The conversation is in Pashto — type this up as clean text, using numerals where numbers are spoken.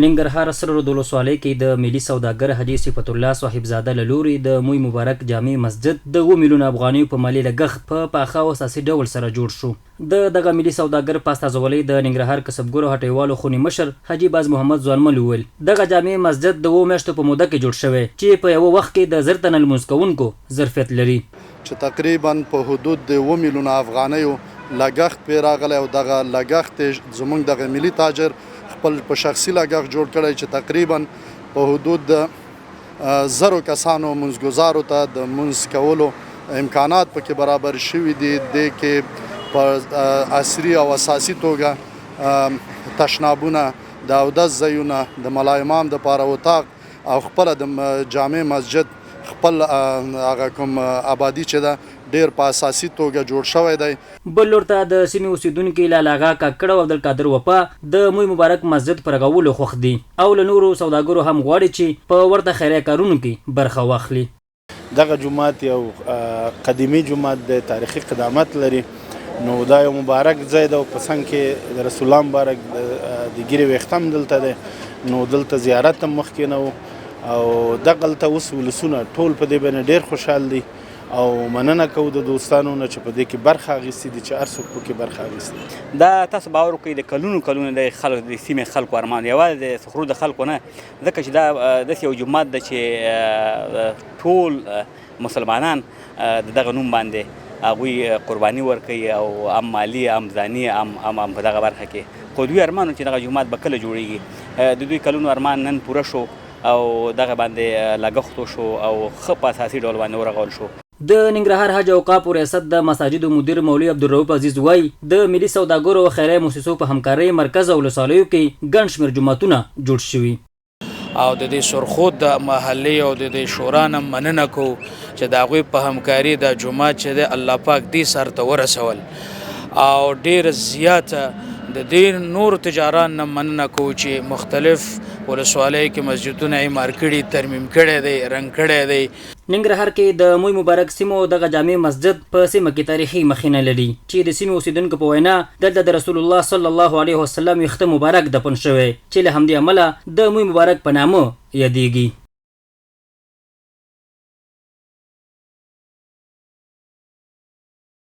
ننګرهار سره رود ولسوالۍ کې د ملي سوداګر حاجي صفت الله صاحبزاده له لوري د موی مبارک جامع مسجد د اووه میلیونه افغانیو په مالي لګښت په پاخه او اساسي ډول سره جوړ شو. د دغه ملي سوداګر په استازولۍ د ننګرهار کسبګرو هټۍوالو خونې مشر حاجي باز محمد ځوانمل وویل، دغه جامع مسجد د اوو میاشتو په موده کې جوړ شوی چې په یوه وخت کې د 1000 تنه لمونځ کوونکو ظرفیت لري. چې تقریباً په حدود د 7 میلیونه افغانیو لګښت پرې راغلی او دغه لګښت یې زموږ دغه ملي تاجر خپل په شخصي لګښت جوړ کړی، چې تقریباً په حدود د زرو کسانو لمونځګزارو ته د لمونځ کولو امکانات پکې برابر شوي دي. دې کې په عصري او اساسي توګه تشنابونه، د اودس ځایونه، د ملا امام دپاره اتاق او خپله د جامع مسجد خپل هغه کوم ابادي چې ده، ډیر په اساسي توګه جوړ شوی دی. بل لور ته د سیمې اوسېدونکي لالاغا کاکړ او عبدالقادر وفا د موی مبارک مسجد پر رغولو خوښ دي او له نورو سوداګرو هم غواړي چې په ورته خیریه کارونو کې برخه واخلي. دغه جومات یو قدیمي جومات دی، تاریخي قدامت لري، نو دا یو مبارک ځای دی او په څنګ کې د رسول الله مبارک د ږیرې ویښته هم دلته دی، نو دلته زیارت هم مخکې نه و او دغلته اوس ولسونه ټول په دې باندې ډېر خوشحال دي او مننه کوو د دوستانو نه چې په دې کې برخه اخیستې دي، چې هر څوک پکې برخه اخیستې. دا تاسو باور وکړئ، د کلونو کلونو د خلکو، د سیمې خلکو ارمان، یوازې د سخرو د خلکو نه، ځکه چې دا داسې یو جومات ده چې ټول مسلمانان د دغه نوم باندې هغوی قرباني ورکوي، او هم مالي، هم ځاني، هم په دغه برخه کې. خو دوی ارمان چې دغه جومات به کله جوړیږي. د دوی کلونو ارمان نن پوره شو او دغه باندې لګښت وشو او ښه په اساسي ډول باندې ورغول شو. د ننګرهار حج اوقافو ریاست د مساجدو مدیر مولوي عبدالرؤف عزیز وايي، د ملي سوداګرو او خیریه موسسو په همکارۍ مرکز او ولسوالیو کې ګڼ شمېر جوماتونه جوړ شوي. او د دې سرخود د محلې او د دې شورا نه مننه کوو چې د هغوی په همکاري دا جومات چې دی، الله پاک دې سر ته ورسول، او ډېر زیاته د دې نور تجاران نه مننه کوو چې مختلف ولسوالیو کې مسجدونه یې مار کړي، ترمیم کړی دی، رنګ کړی دی. ننګرهار کې د موی مبارک سیمو دغه جامع مسجد په سیمه کې تاریخي مخینه لري چې د سیمې اوسېدونکو په وینا دلته د رسول الله صلی الله علیه وسلم ویښته مبارک دفن شوی چې له همدې امله د موی مبارک په نامه یادیږي.